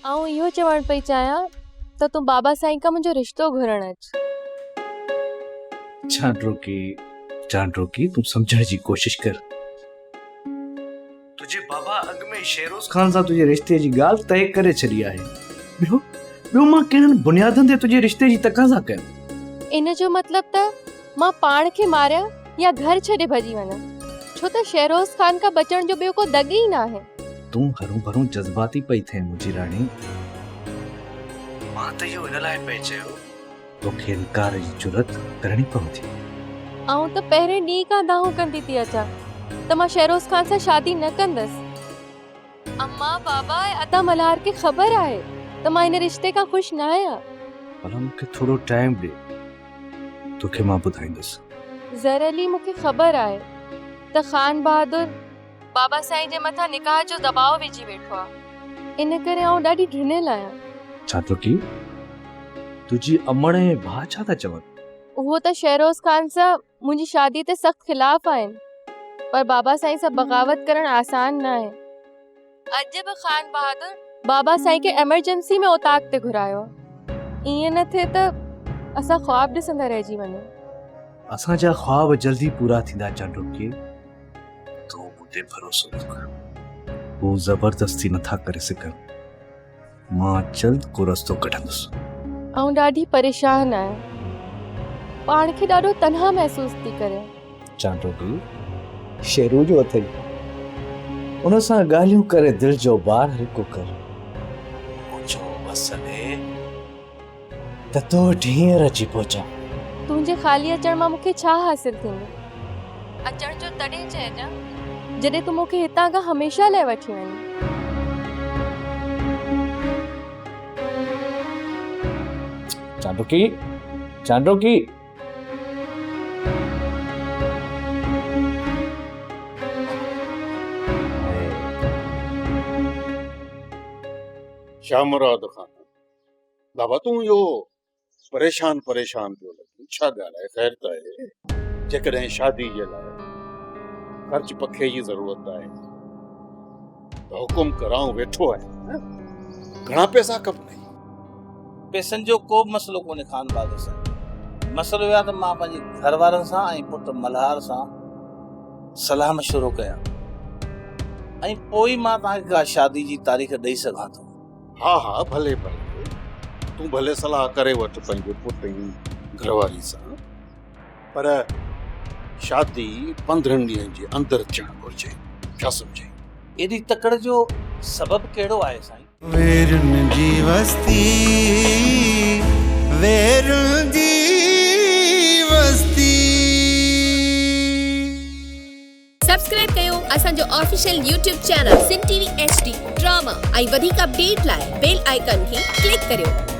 آئون اهو چوڻ پئي چاهيان ته تون بابا سائين کان منهنجو رشتو گهرڻ اچ. چانڊوڪي، چانڊوڪي تون سمجهڻ جي ڪوشش ڪر. تنهنجي بابا اڳ ۾ شهروز خان سان تنهنجي رشتي جي ڳالهه طئي ڪري ڇڏي آهي. ٻيو، ٻيو مان ڪهڙن بنيادن تي تنهنجي رشتي جي تقاضا ڪيان؟ ان جو مطلب ته مان پاڻ کي ماريان يا گهر ڇڏي ڀڄي وڃان، ڇو ته شهروز خان کان بچڻ جو ٻيو ڪو دڳ ئي ناهي. تون هروڀرو جذباتي پئي ٿئين منهنجي راڻي. مان ته اهو ان لاء پئي چيو. توکي انڪار جي جرئت ڪرڻي پوندي. آئون ته پهرين ڏينهن کان دانهون ڪندي ٿي اچان ته مان شهروز خان سان شادي نه ڪندس. امان، بابا ۽ ادا ملهار کي خبر آهي ته مان ان رشتي کان خوش ناهيان. ڀلا مون کي ٿورو ٽائيم ڏي، توکي مان ٻڌائيندس. زر علي مون کي خبر آهي ته خان بهادر بابا سائين جي مٿان نڪاح جو دٻاء وجهي ويٺو آ، ان ڪري آئون ڏاڍي ڊنل آهيان. ڇا ٿو ڪي؟ تنهنجي امڙ ۽ ڀاء ڇا ٿا چون؟ اهو ته شهروز خان سان منهنجي شادي تي سخت خلاف آهن، پر بابا سائين سان بغاوت ڪرڻ آسان ناهي. اڄ به خان بهادر بابا سائين کي ايمرجنسي ۾ اوطاق تي گهرايو آ. ائين نه ٿئي ته اسان خواب ڏسندا رهجي وڃون. اسان جا خواب جلدي پورا ٿيندا چانڊوڪي. تون مون تي ڀروسو رک. هو زبردستي نه ٿا ڪري سگهن. مان جلد ڪو رستو ڪڍندس. آئون ڏاڍي پريشان آهيان. پاڻ کي ڏاڍو تنها محسوس ٿي ڪريان. چانڊوڪي شيرو جو اٿئي. ان سان ڳالهيون ڪري دل جو بار هلڪو ڪر. منهنجو وس هلي ته تو وٽ هينئر اچي پهچان. تنهنجي خالي اچڻ مان مون کي ڇا حاصل ٿيندو؟ اچڻ جو تڏهن چئجان جڏهن تون مون کي هتان کان هميشه لاء وٺي وڃين. چانڊوڪي! چانڊوڪي! شاهمراد خان! بابا تون اهو پريشان پريشان پيو لڳين ڇا ڳالهه آهي خير ته آهي جيڪڏهن شادي جي لاء خرچ پکي جي ضرورت آهي ته حڪم ڪر آئون ويٺو آهيان گهڻا پئسا کپنئي پئسن جو ڪو به مسئلو ڪونهي خان بهادر صاحب مسئلو اهو آهي ته مان پنهنجي گهر وارن سان ۽ پٽ ملهار سان صلاح مشورو ڪيان ۽ پوء ئي مان توهان کي ڪا شادي جي تاريخ ڏئي سگهان ٿو ها ها ڀلي ڀلي تون ڀلي صلاح ڪري وٺ پنهنجي پٽ ۽ گهر واري سان پر شادي 15 ڏينهن جي اندر ٿيڻ گهرجي ڇا سمجهين؟ ايڏي تڪڙ جو سبب ڪهڙو آهي سائين؟ ويرن جي وستي ويرن جي وستي. سبسڪرائب ڪيو اسان جو official YouTube channel Sindh T V H D drama ۽ وڌيڪ اپڊيٽ لاء بيل آئيڪان کي ڪلڪ ڪريو.